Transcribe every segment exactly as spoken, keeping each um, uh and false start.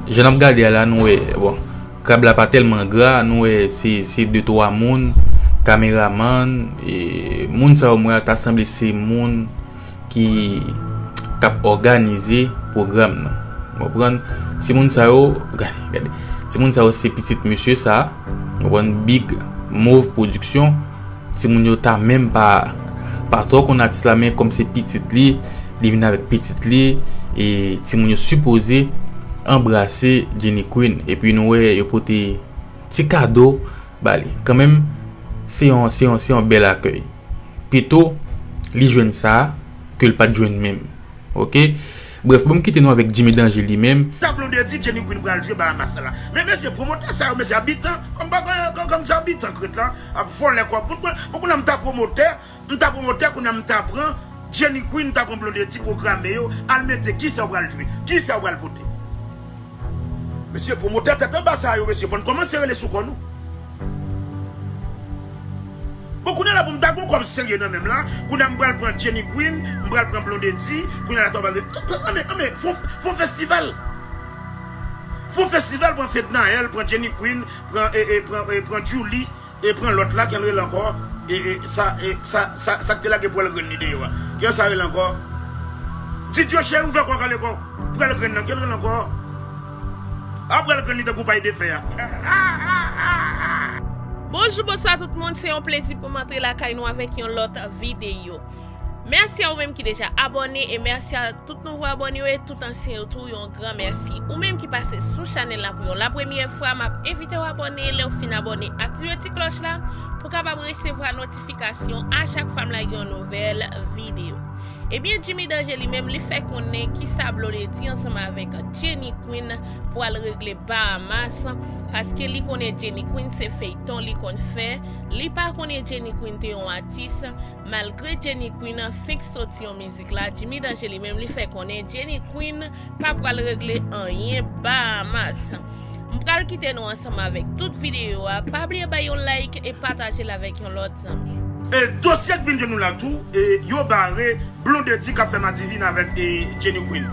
Jan n ap gade a la, nou wè, bon, krab la pa tèlman gra, nou wè se, se de twa moun, kameramann, e moun sa yo m wè a ta sanble se moun ki, k ap òganize pwogram nan. Ou konprann? Timoun sa yo, gade, gade. Timoun sa yo se pitit mesye sa, ou konprann, Big Move Production. Timoun yo ta menm pa, pa twò konn atis la, men kòm se pitit li, li vin avèk pitit li, e timoun yo sipoze anbrase Jenny Queen. Epi nou wè yo pote ti kado ba li. Kanmenm, se yon, se yon, se yon bèl akèy. Pito li jwenn sa ke l pa t jwenn menm. Oke? Brèf, bon, m kite nou avèk Jimmy Danger li menm. Tan Blondedy, Jenny Queen pral jwe Bahamas la. Men mesye, pwomotè sa yo, mesye, abitan, kòm pa gen, kòm, kòm se abitan k ret la, ap vòlè kòb. Bon, bon, bon, kounye a m ta pwomotè, m ta pwomotè, kounye a m ta pran Jenny Queen, m ta pran Blondedy, pwograme yo, al mete kisa yo pral jwe, kisa yo pral pote. Mesye, pwomotè tèt anba sa yo, mesye, fò n kòmanse rele sou kò nou. Bon, kounye a la pou m ta gon kòb serye nan men m la, kounye a m pral pran Jenny Queen, m pral pran Blondedy, kounye a la tou pral, anmen, anmen, fon, fon festival. Fon festival, pran Fednaelle, pran Jenny Queen, pran, e, e, pran, e, pran Julie, e, pran lòt la, ki l rele ankò, e, e, sa, e, sa, sa, sa k te lage pwèl grenn li deyò a. Ki sa rele ankò? Didyo cheri, ouvè kò, kale kò. Pwèl grenn nan, ki l rele ankò? A pwèl grenn li tankou pay de fè a. Bonjou, bonswa tout moun, se yon plezi pou m antre lakay nou avèk yon lòt videyo. Mèsi a ou menm ki deja abòne e mèsi a tout nouvo abòne yo e tout ansyen yo tou, yon gran mèsi. Ou menm ki pase sou chanèl la pou yon la premyè fwa, m ap envite w abòne. Lè w fin abòne, aktive ti klòch la pou w kapab resevwa notifikasyon a chak fwa m lage yon nouvèl videyo. Ebyen, Jimmy Danger li menm, li fè konnen kisa Blondedy ansanm avèk Jenny Queen pral regle Bahamas, paske li konnen Jenny Queen se feyton li konn fè, li pa konnen Jenny Queen te yon atis, malgre Jenny Queen fenk soti yon mizik la, Jimmy Danger li menm, li fè konnen Jenny Queen pa pral regle anyen Bahamas. M pral kite nou ansanm avèk tout videyo a. Pa bliye bay yon like e pataje l avèk yon lòt zanmi. E dosye k vin jwenn nou la tou, e yo bare Blondedy k ap fè madivin avèk, e, Jenny Queen.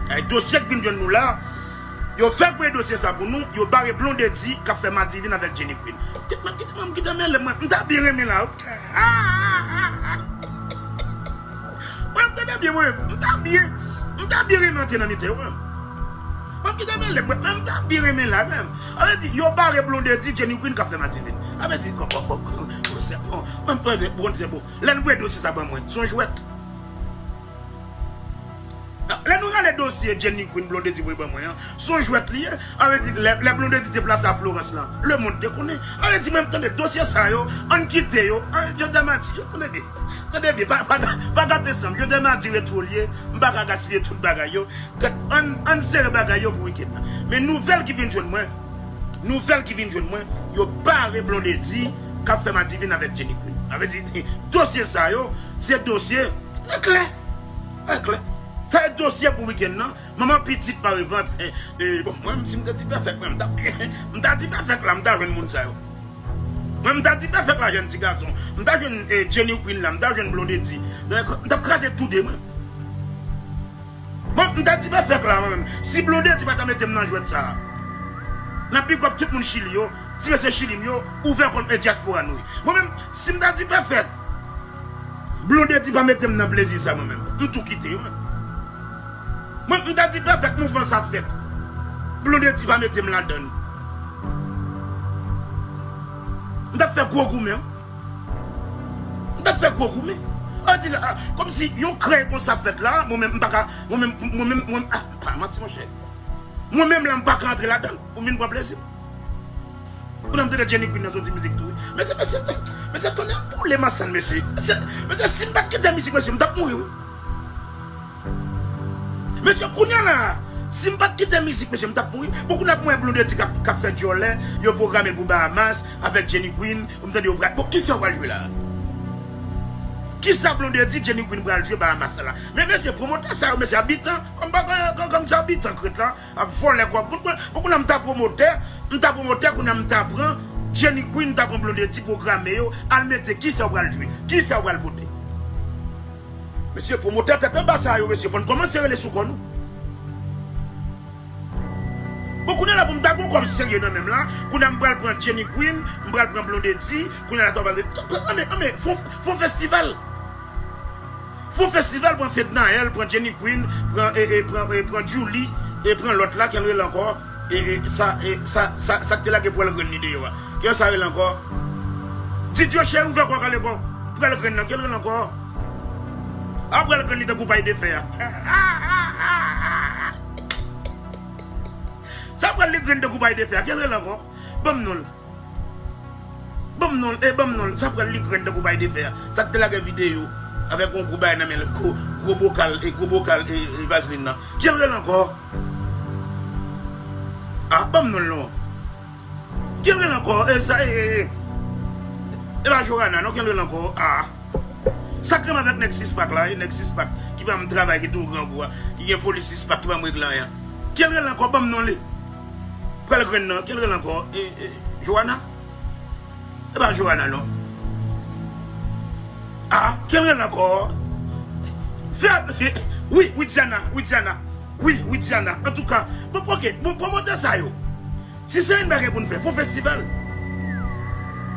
E dosye k vin jwenn nou la, yo fèk voye dosye sa pou nou, yo bare Blondedy k ap fè madivin avèk Jenny Queen. Kite m, kite m, kite m mele mwen, m ta byen renmen la. Mwen, m tande byen, mwen, m ta byen, m ta byen renmen antre nan mitan yo, mwen. Mwen, m kite mele mwen, men m ta byen renmen la, menm. Sa vle di, yo bare Blondedy, Jenny Queen k ap fè madivin. Sa vle di, bon, bon, bon, bon, se bon. Mwen, mwen, bon, se bon. Lè n voye dosye sa ban mwen, se yon jwèt. Lè nou rale dosye Jenny Queen Blondedy voye ban mwen an, se yon jwèt li ye. Sa vle di, lè, lè Blondedy te plase a Florence lan, lemonn te konnen. Sa vle di, mwen, m tande dosye sa yo, ann kite yo. An, Jodama di, yo, tande byen, tande byen, pa, pa, pa gate san m. Jodama di retwo l ye, m pa ka gaspiye tout bagay yo. Gad, ann, ann sere bagay yo pou wikenn nan. Men nouvèl ki vin jwenn mwen, nouvèl ki vin jwenn mwen, yo bare Blondedy k ap fè madivin avèk Jenny Queen. Sa vle di, dosye sa yo, se dosye, e klè, e klè. Sa e dosye pou wikenn nan. Manman pitit mare vant. E, e, bon, mwen, si m te di pèfèk, mwen, m ta, m ta di pèfèk la, m ta jwenn moun sa yo. Mwen, m ta di pèfèk la, jèn ti gason. M ta jwenn, e, Jenny Queen la, m ta jwenn Blondedy. M t ap kraze tou de, mwen. Bon, m ta di pèfèk la, mwen menm. Si Blondedy pa ta mete m nan jwèt sa a, n ap big up tout moun Chili yo, ti mesye Chili m yo, ouvè kont e dyaspora nou ye. Mwen menm, si m ta di pèfèk, Blondedy pa mete m nan plezi sa, mwen menm. M tou kite, mwen. Mwen, m ta di pèfèk mouvman sa fèt. Blondedy pa mete m ladan l. M t ap fè gwo goumen. M t ap fè gwo goumen. An di la, a, kòmsi yon krèy konsa fèt la, mwen menm m pa ka, mwen menm, mwen menm, mwen, a, pa manti, monchè. Mwen menm la, m pa ka antre ladan l pou m vin pran plezi m. Kounye a m tande Jenny Queen nan soti mizik tou, wi. Mesye, mesye, mesye, tonnè boule masann, mesye. Mesye, mesye, si m pa t kite mizik, mesye, m t ap mouri, wi. Mesye, kounye a la, si m pa t kite mizik, mesye, m t ap mouri. Bon, kounye a pou mwen Blondedy k ap, k ap fè djòlè, yo pwograme l pou Bahamas, avèk Jenny Queen, pou m tande yo pral. Bon, kisa yo pral jwe la? Kisa Blondedy, Jenny Queen pral jwe Bahamas la? Men mesye, pwomotè sa yo, mesye, abitan, kòm pa gen, kòm, kòm se abitan k ret la, ap vòlè kòb. Bon, bon, bon, kounye a m ta pwomotè, m ta pwomotè, kounye a m ta pran Jenny Queen, m ta pran Blondedy, pwograme yo, al mete kisa yo pral jwe, kisa yo pral pote. Mesye, pwomotè tèt anba sa yo, mesye, fò n kòmanse rele sou kò nou. Bon, kounye a la pou m ta gon kòb serye nan men m la, kounye a m pral pran Jenny Queen, m pral pran Blondedy, kounye a la tou pral anmen, anmen, fon, fon festival. Fon festival, pran Fednaelle, pran Jenny Queen, pran, e, e, pran, e, pran Julie, e pran lòt la, ki l rele ankò, e, e, sa, e, sa, sa, sa k te lage pwèl grenn li deyò a. Ki sa rele ankò? Didyo cheri, ouvè kò, kale kò. Pwèl grenn nan, ki l rele ankò? A pwèl grenn li tankou pay de fè a. Sa pwèl li grenn tankou pay de fè a, ki l rele ankò? Ban m non l. Ban m non l, e ban m non l. Sa pwèl li grenn tankou pay de fè a. Sa k te lage videyo avèk yon gwo bagay nan men l, gwo, gwo bokal, e gwo bokal, e, e vazlin nan. Ki l rele ankò? A, ban m non l non. Ki l rele ankò? E sa, e, e, e. E pa Johanna, non, ki l rele ankò? A. Sa k renmen avèk nèg six pack la, e nèg six pack ki ban m travay, ki tou grangou a, ki gen foli six pack, ki ban m regle anyen. Ki l rele ankò? Ban m non li. Pwèl grenn nan, ki l rele ankò? E, e, Johanna? E pa Johanna, non. A, ki l rele ankò? Fè, wi, Widiana, Widiana. Wi, Widiana. Antouka, bon, oke, bon, pwomotè sa yo. Si se yon bagay pou n fè, fon festival.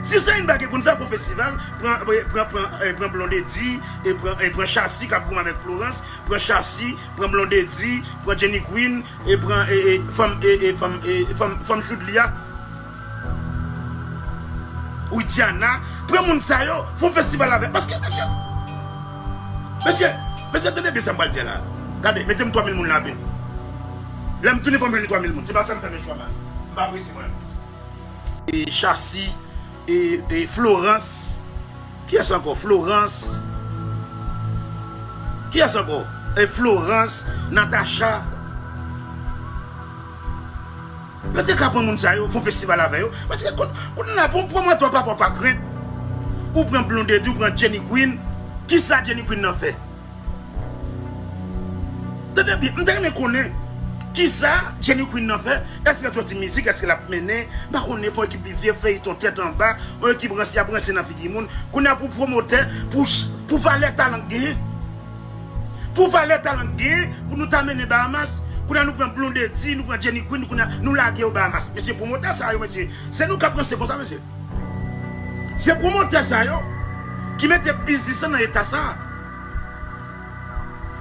Si se yon bagay pou n fè, fon festival, pran, pran, pran, e, pran Blondedy, e pran, e pran Chassi k ap goumen avèk Florence, pran Chassi, pran Blondedy, pran Jenny Queen, e pran, e, e, fanm, e, e, fanm, e, fanm, fanm Choudli a. Widiana, pran moun sa yo, fon festival avèk. Paske, mesye, mesye, mesye, tande byen sa m pral di a la. Gade, mete m twa mil moun la, byen. Lè m tounen fò m jwenn twa mil moun. Se pa sa m fè, mesye, mal. M pa prese mwen. E Chassi, e, e Florence. Kiyès ankò? Florence. Kiyès ankò? E Florence, Natacha. Yo te ka pran moun sa yo, fè yon festival avè yo. Paske kounye a la, pou, pou mwen, twa pa pòp ak rent. Ou pran Blondedy, ou pran Jenny Queen. Kisa Jenny Queen nan fè? Tande byen, m ta renmen konnen kisa Jenny Queen nan fè. Èske l soti mizik, èske l ap mennen? M pa konnen, fè yon ekip vye, fè feyton tèt anba, yon ekip ranse, y ap ranse nan figi moun. Kounye a pou pwomotè, pou, pou valè talan k genyen. Pou valè talan k genyen, pou nou ta mennen Bahamas. Kounye a nou pran Blondedy, nou pran Jenny Queen, kounye a nou lage yo Bahamas. Mesye, pwomotè sa yo, mesye, se nou k ap ranse konsa, mesye. Se pwomotè sa yo ki mete biznis lan nan eta sa.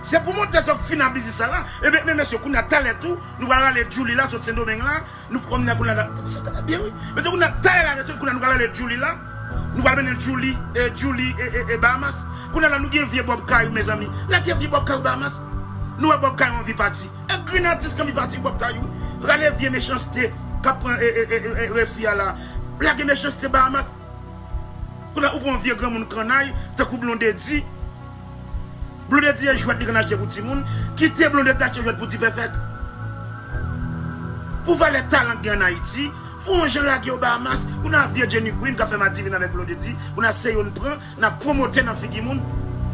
Se pwomotè sa yo ki fin ak biznis sa la. Ebyen, men mesye, kounye a talè tou, nou pral rale Julie la, sot Sendomeng la. Nou pwomotè kounye a la. Se trè byen, wi. Mesye, kounye a talè la, mesye, kounye a nou pral rale Julie la. Nou pral mennen Julie, e, Julie, e, e, e Bahamas. Kounye a la, nou gen vye Bob Kayou, mezanmi. Lage vye Bob Kayou Bahamas. Nou wè Bob Kayou anvi pati. E grenn atis k anvi pati, Bob Kayou. Rale vye mechanste k ap pran, e, e, e, e, e, refi a la. Lage mechanste Bahamas. Kounye a ou pran vye granmoun kannay, tankou Blondedy. Blondedy e jwèt li konn achte pou timoun. Kite Blondedy achte jwèt pou Ti Pèfèk. Pou valè talan k gen ann Ayiti, fè yon jan lage yo Bahamas. Kounye a vye Jenny Queen k ap fè madivin avèk Blondedy. Kounye a se yo n pran, n ap pwomote nan figi moun.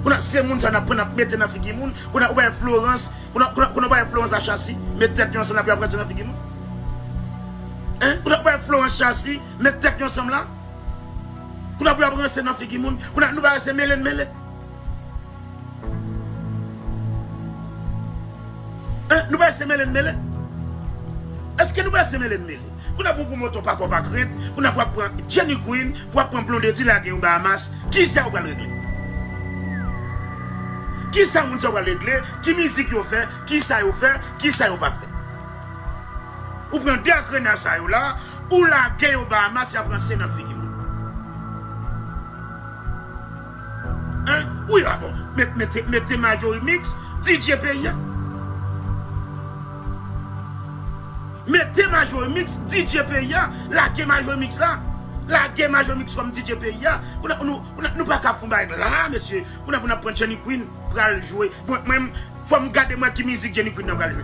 Kounye a se moun sa n ap pran, n ap mete nan figi moun. Kounye a ou bay Florence, kounye a, kounye a, kounye a ou bay Florence a Chassi, met tèt yo ansanm, n ap ranse nan figi moun. Hein? Kounye a ou bay Florence Chassi, met tèt yo ansanm la. Kounye a pou y ap ranse nan figi moun. Kounye a nou pa wè se mele n mele. Hein? Nou pa wè se mele n mele. Èske nou pa wè se mele n mele? Kounye a pou pwomotè pa pòp ak rent. Kounye a pou ap pran Jenny Queen, pou ap pran Blondedy lage yo Bahamas. Kisa yo pral regle? Kisa moun sa yo pral regle? Ki mizik yo fè? Kisa yo fè? Kisa yo pa fè? Ou pran de agrena sa yo la, ou lage yo Bahamas, y ap ranse nan figi moun. Hein? Wi, a bon. Met, mete, mete Majorie Mix, D J peyi a. Mete Majorie Mix, D J peyi a. Lage Majorie Mix la. Lage Majorie Mix kòm D J peyi a. Kounye a nou, kounye a nou pa ka fè yon bagay la, mesye. Kounye a pou n ap pran Jenny Queen pral jwe. Bon, mwen, fò m gade mwen ki mizik Jenny Queen nan pral jwe.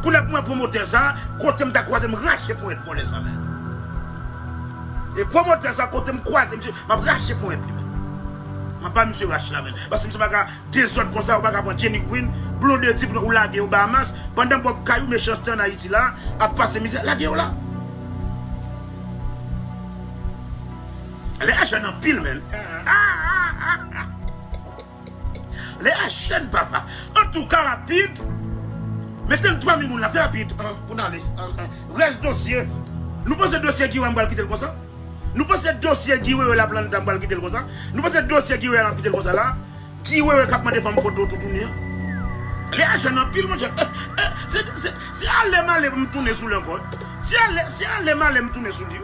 Kounye a pou mwen pwomotè sa, kote m ta kwaze m rache ponyèt vòlè sa, men. E pwomotè sa, kote m kwaze misye, m ap rache ponyèt li, men. M ap ba misye rach la, men. Paske misye pa ka dezòd konsa, ou pa ka pran Jenny Queen, Blondedy, pou ou lage yo Bahamas, pandan Bob Kayou, mechanste ann Ayiti la, ap pase mizè, lage yo la. Lè a jèn anpil, men. Lè a jèn, papa. Antouka, rapid. Mete m twa mil goud la, fè rapid, an, pou n ale. An, an. Rès dosye. Nou panse dosye Guy Wewe m pral kite l konsa? Nou panse dosye Guy Wewe Laplanta m pral kite l konsa? Nou panse dosye Guy Wewe a m ap kite l konsa la? Guy Wewe k ap mande fanm foto toutouni an? Lè a jèn anpil, monchè. Eh, eh, se, se, se ale m ale m tounen sou li ankò. Se ale, se ale m ale m tounen sou li.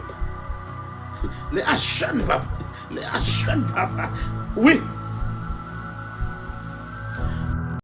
Lè a jèn, papa. Lè a jèn, papa. Wi.